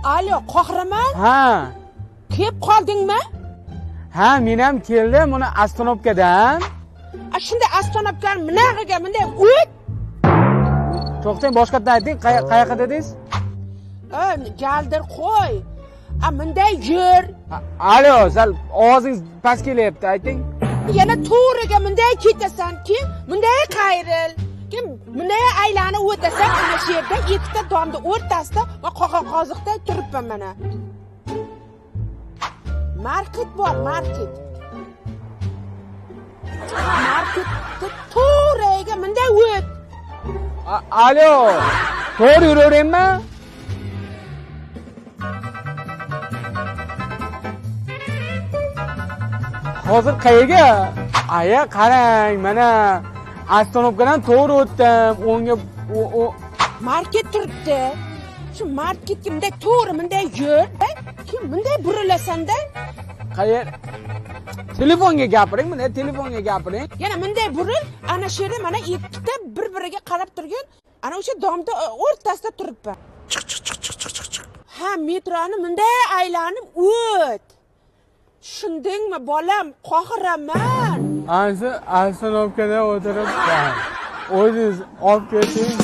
Alo, Qahramon? Ha. Kelib qoldingmi? Ha, men ham keldim, uni ostanovkadan. A shunday ostanovkani bunag'iga bunday o't. To'xtang, boshqatdan ayting, qayoqqa dedingiz? Galdir qo'y. A bunday yur. Alo, sal ovozingiz past kelyapti, ayting. Yana to'g'riga bunday ketasan, keyin bunday qayril. Keyin bunday aylanib o'tasan, ana shu yerda ikkita domni o'rtasida va qo'qon qoziqda turibman mana. Market bor, market. Marketda to'g'riga bunday o't. Alo, to'g'ri yuraveraymi? Hozir qayerga? Aya, qarang, mana ostanovkadan to'g'ri o'tdim, o'ngga market turibdi. Shu marketga bunday to'g'ri bunday yur, keyin bunday burilasan-da. Qayer? Telefonga gapiring, bunday telefonga gapiring. Yana bunday buril, ana shu yerda mana ikkita bir-biriga qarab turgan, ana o'sha domda o'rtasida turibman. Chiq chiq chiq chiq chiq chiq. Ha, metroni bunday aylanib o't. Tushundingmi, bolam? Qahramon. Ana shu ostanovkada o'tiribman. O'zingiz olib keting.